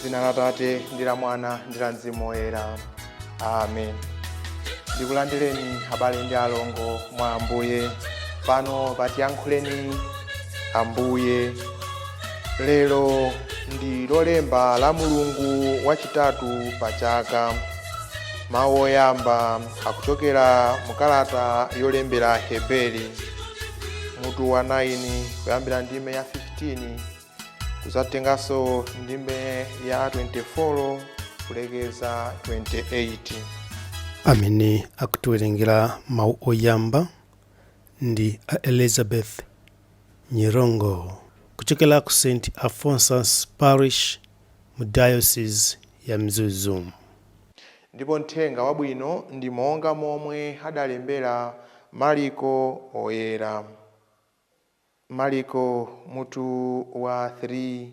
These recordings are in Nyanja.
Dzina la Tate ndi la Mwana ndi la Mzimu Woyera, amen. Ndikulandireni abale ndi alongo mwa Ambuye pano patiyankhuleni Ambuye. Lero ndi Lolemba la Mulungu wachitatu pa chaka. Mawu oyamba akuchokera mu kalata yolembera Heberi, mutu wa 9, kuyambira ndime ya 15, kudzatenganso ndime ya 24 kulekeza 28. Amene akutiwerengera mawu oyamba ndi a Elizabeth Nyirongo kuchokera ku St Alphonsus Parish mu Diocese ya Mzuzu. Ndipo mthenga wabwino ndi monga momwe adalembera Mariko Oyera. Mariko mutu wa 3,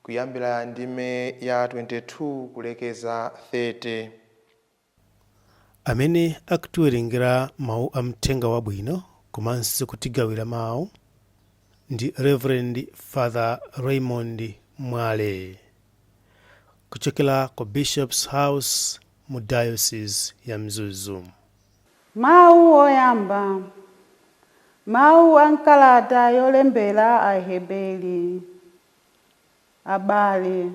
kuyambira ndime ya 22 kulekeza 30. Amene akutiwerengera mawu a mthenga wabwino komanso kutigawira mawu ndi Reverend Father Raymond Mwale kuchokera ku Bishop's House mu Diocese ya Mzuzu. Mawu oyamba, mawu a mkalata yolembera Aheberi. Abale,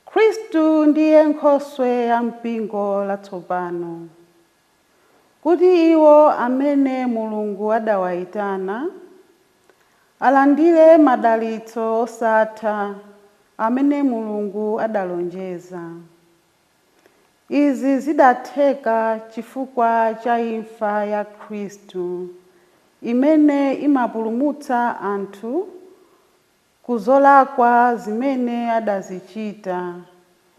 Khristu ndiye nkhoswe ya mpingo latsopano, kuti iwo amene Mulungu adawayitana alandire madalitso osatha amene Mulungu adalonjeza. Izi zidatheka chifukwa cha imfa ya Khristu, imene imapulumutsa anthu kuzolakwa zimene adazichita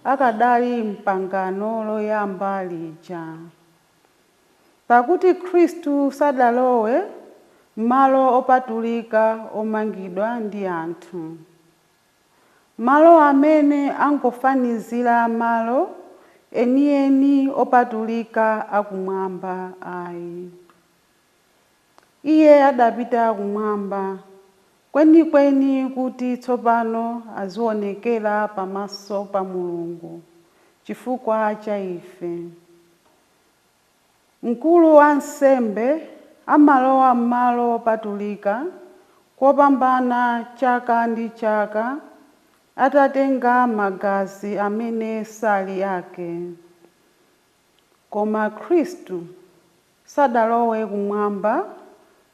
akadali m'pangano loyamba lija. Pakuti Khristu sadalowe m'malo opatulika omangidwa ndi anthu, malo amene angofanizira malo enieni opatulika akumwamba ayi. Iye adapita kumwamba kwenikweni kuti tsopano azionekera pamaso pa Mulungu chifukwa cha ife. Mkulu wa nsembe amalowa m'malo opatulika kopambana chaka ndi chaka atatenga magazi amene sali ake. Koma Khristu sadalowe kumwamba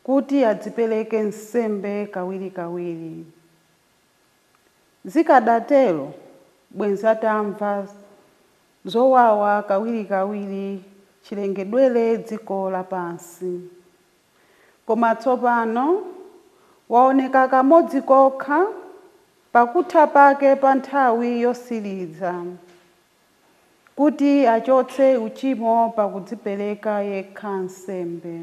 kuti adzipereke nsembe kawirikawiri. Zikadatero bwenzi atamva zowawa kawirikawiri chilengedwere dziko lapansi. Koma tsopano waoneka kamodzi kokha pakutha pake pa nthawi yosiriza, kuti achotse uchimo pakudzipereka yekha nsembe.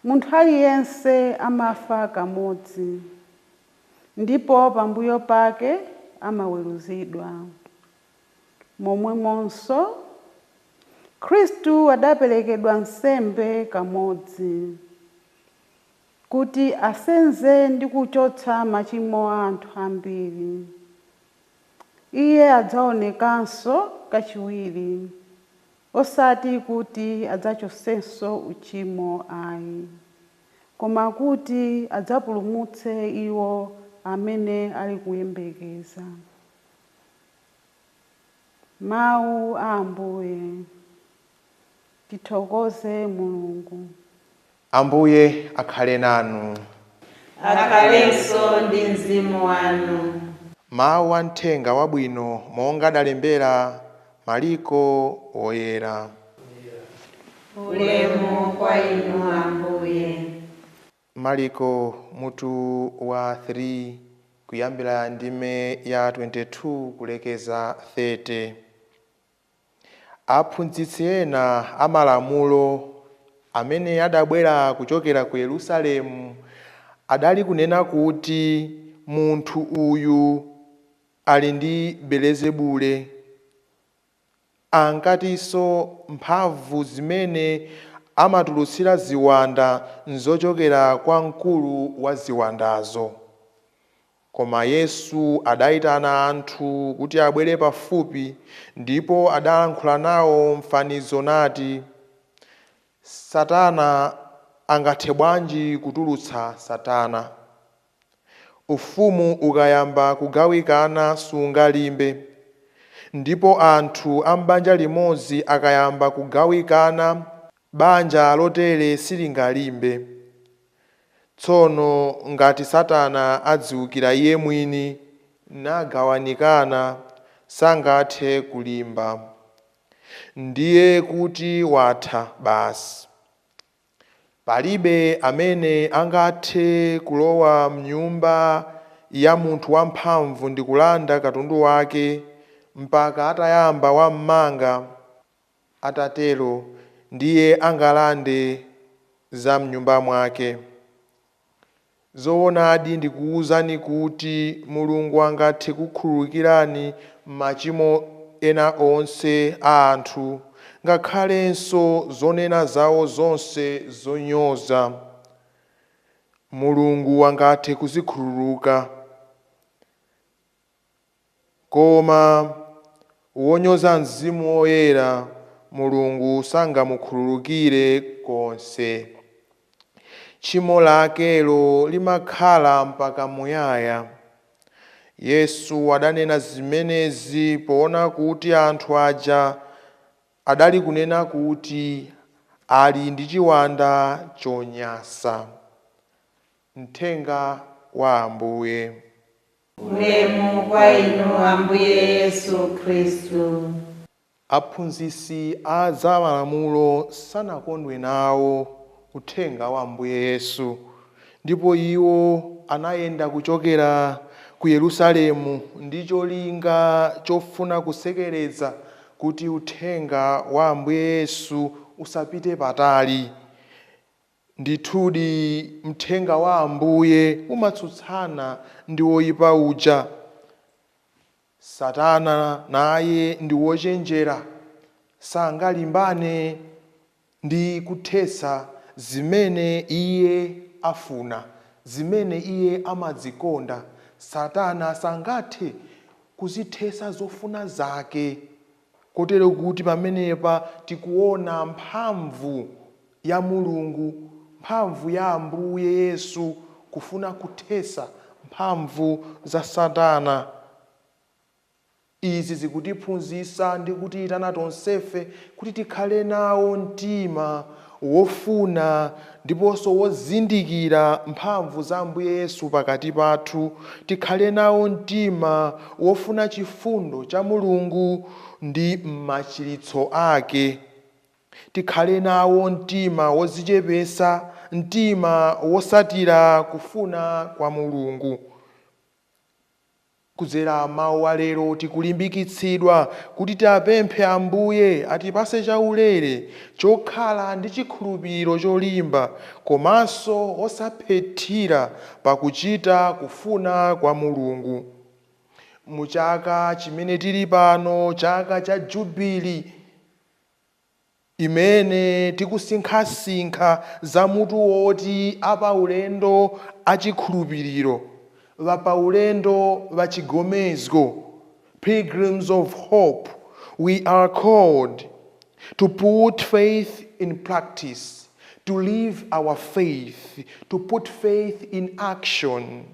Munthu aliyense amafa kamodzi, ndipo pambuyo pake amaweruzidwa. Momwemonso Khristu adaperekedwa nsembe kamodzi kuti asenze ndi kuchotsa machimo a anthu ambiri. Iye adzaonekanso kachiwiri, osati kuti adzachotsenso uchimo ayi, koma kuti adzapulumutse iwo amene ali kuyembekeza. Mawu a Ambuye. Tithokoze Mulungu. Ambuye akhale nanu. Akhalenso ndi mzimu wanu. Mawu a mthenga wabwino monga adalembera Mariko Woyera. Ulemu kwa inu, Ambuye. Mariko mutu wa 3, kuyambira ndime ya 22 kulekeza 30. Aphunzitsi ena amalamulo amene adabwera kuchokera ku Yerusalemu adali kunena kuti, "Munthu uyu ali ndi Belezebule." Ankatinso, "Mphamvu zimene amatulutsira ziwanda nzochokera kwa mkulu wa ziwandazo." Koma Yesu adayitana anthu kuti abwere pafupi, ndipo adalankhula nawo mfanizo nati, Satana angathe bwanji kutulutsa Satana? Ufumu ukayamba kugawikana sungalimbe, ndipo anthu a m'banja limodzi akayamba kugawikana, banja lotere silingalimbe. Tsono ngati Satana adziwukira iye mwini nagawanikana, sangathe kulimba, ndiye kuti watha basi. Palibe amene angathe kulowa mnyumba ya munthu wamphamvu ndi kulanda katundu wake mpaka atayamba wammanga. Atatero ndiye angalande za mnyumba mwake. Zoonadi ndikuwuzani kuti Mulungu angathe kukhululukirani machimo ena onse a anthu, ngakhalenso zonena zawo zonse zonyoza. Mulungu angathe kuzikhululuka. Koma wonyoza Mzimu Woyera, Mulungu sangamukhululukire konse. Tchimo lakelo limakhala mpaka muyaya. Yesu adanena zimenezi poona kuti anthu aja adali kunena kuti ali ndi chiwanda chonyansa. Mthenga wa Ambuye. Ulemu kwa inu Ambuye Yesu Khristu. Aphunzitsi a za malamulo sanakondwe nawo uthenga wa Ambuye Yesu, ndipo iwo anayenda kuchokera ku Yerusalemu ndi cholinga chofuna kusekereza kuti uthenga wa Ambuye Yesu usapite patali. Ndithudi mthenga wa Ambuye umatsutsana ndi woyipa uja. Satana naye ndi wochenjera, sangalimbane ndi kuthetsa zimene iye afuna, zimene iye amadzikonda. Satana sangathe kuzithetsa zofuna zake, kotero kuti pamenepa tikuona mphamvu ya Mulungu, mphamvu ya Ambuye Yesu kufuna kuthetsa mphamvu za Satana. Izi zikutiphunzitsa ndi kutiyitana tonsefe kuti tikhale nawo mtima wofuna ndiponso wozindikira mphamvu za Ambuye Yesu pakati pathu. Tikhale nawo mtima wofuna chifundo cha Mulungu ndi machiritso ake. Tikhale nawo mtima wodzichepesa, mtima wosatira kufuna kwa Mulungu. Kudzera mawu alero tikulimbikitsidwa kuti tiapemphe Ambuye atipase chaulere chokhala ndi chikhulupiriro cholimba komanso osaphethira pakuchita kufuna kwa Mulungu. Mu chaka chimene tili pano, chaka cha Jubili, imene tikusinkhasinkha za mutu woti apaulendo achikhulupiriro, vapaulendo vachigomezgo, pilgrims of hope, we are called to put faith in practice, to live our faith, to put faith in action.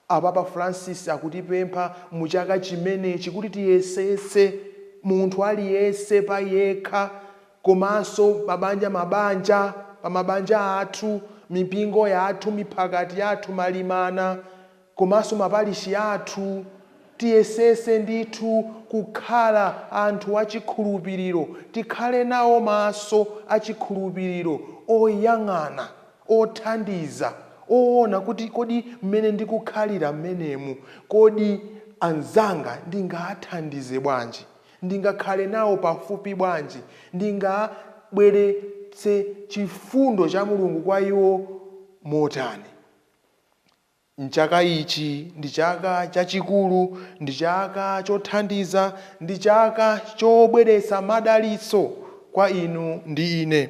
Apapa Francis akutipempha mu chaka chimenechi kuti tiyesetse munthu aliyense pa yekha, komanso mabanja, mabanja pa mabanja athu, mipingo yathu, miphakati yathu, malimana komanso mapalishi athu. Tiyesese ndithu kukhala anthu achikhulupiriro, tikhale nawo maso achikhulupiriro oyang'ana, othandiza, oona kuti kodi mmene ndikukhalira mmenemu, kodi anzanga ndingathandize bwanji, ndingakhale nawo pafupi bwanji, ndingabweretse chifundo cha Mulungu kwa iwo motani. Mchaka ichi ndi chaka chachikulu, ndi chaka chothandiza, ndi chaka chobweretsa madalitso kwa inu ndi ine.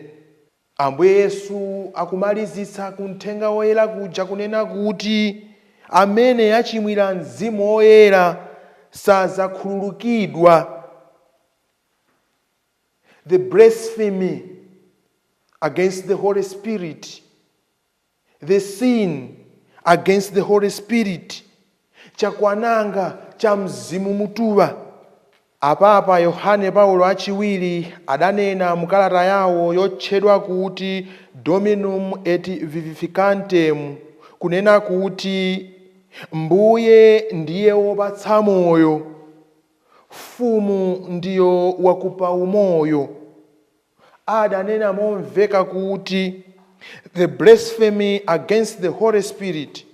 Ambuye Yesu akumalizitsa kumthenga woyera kuja kunena kuti Amene achimwira Mzimu Woyera sazakhululukidwa. The blasphemy against the Holy Spirit, the sin against the Holy Spirit, chakwananga cha Mzimu Mutuwa. Apapa Yohane Paulo achiwiri adanena mukalata yawo yotchedwa kuti Dominum et Vivificantem, kunena kuti Mbuye ndiye wopatsa moyo, Mfumu ndiyo wakupa umoyo. Adanena momveka kuti the blasphemy against the Holy Spirit,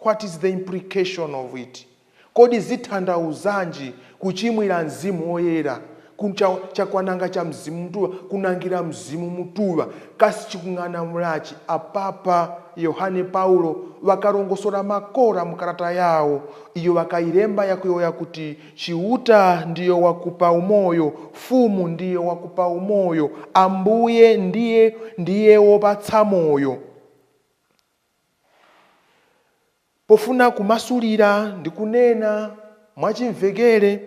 what is the implication of it? Kodi zitanthauzanji kuchimwira Mzimu Woyera, chakwananga cha Mzimu Mutuwa, kunangira Mzimu Mutuwa kasi chikung'ana mulachi? Apapa Yohane Paulo wakalongosola makora mukalata yawo iyo wakayilemba yakuyoya kuti Chiuta ndiyo wakupa umoyo, Fumu ndiyo wakupa umoyo, Ambuye ndiye wopatsa moyo. Pofuna kumasulira ndi kunena mwachimvekere,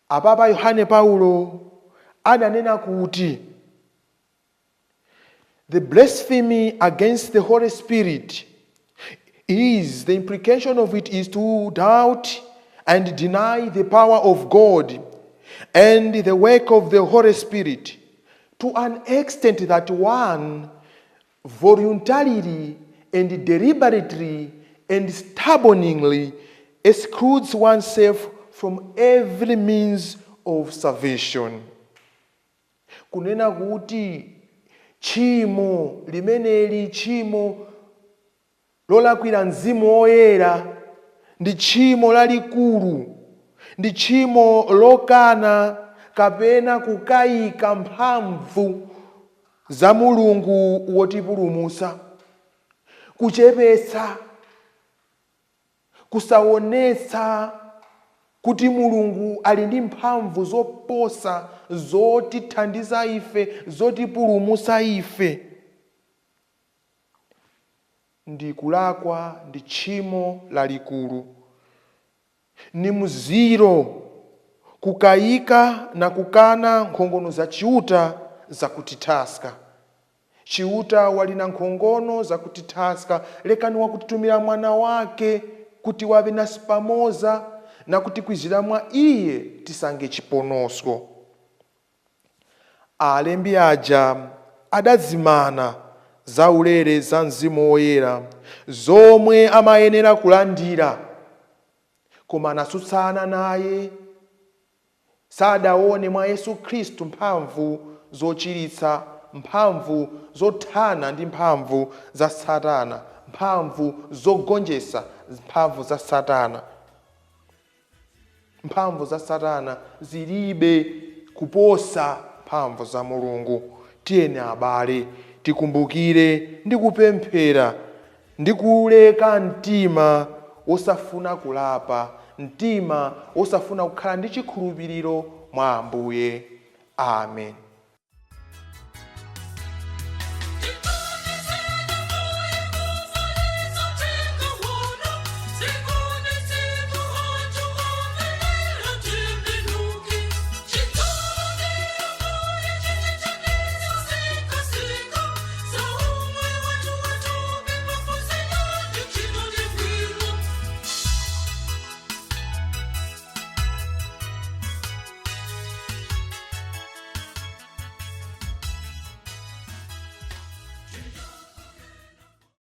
apapa Yohane Paulo adanena kuti the blasphemy against the Holy Spirit is, the implication of it is to doubt and deny the power of God and the work of the Holy Spirit to an extent that one voluntarily and deliberately and stubbornly excludes oneself from every means of salvation. Kunena kuti tchimo limeneli, tchimo lolakwira Mzimu Woyera, ndi tchimo lalikulu, ndi tchimo lokana kapena kukayika mphamvu za Mulungu wotipulumutsa, kuchepetsa, kusaonetsa kuti Mulungu ali ndi mphamvu zoposa zotithandiza ife, zotipulumutsa ife. Ndi kulakwa, ndi tchimo lalikulu, ni mziro kukayika na kukana nkhongono za Chiuta zakutithaska. Chiuta wali na nkhongono zakutithaska, lekani wakutitumira mwana wake kuti wabe nasi pamoza na kutikwizira mwa iye tisange chiponoswo. Alembi aja adadzimana zaulere za Mzimu Woyera zomwe amayenera kulandira, koma anatsutsana naye. Sadaone mwa Yesu Khristu mphamvu zochiritsa, mphamvu zothana ndi mphamvu za Satana, mphamvu zogonjetsa mphamvu za Satana. Mphamvu za Satana zilibe kuposa mphamvu za Mulungu. Tiyeni abale tikumbukire ndi kupemphera ndi kuleka mtima wosafuna kulapa, mtima wosafuna kukhala ndi chikhulupiriro mwa Ambuye. Amen.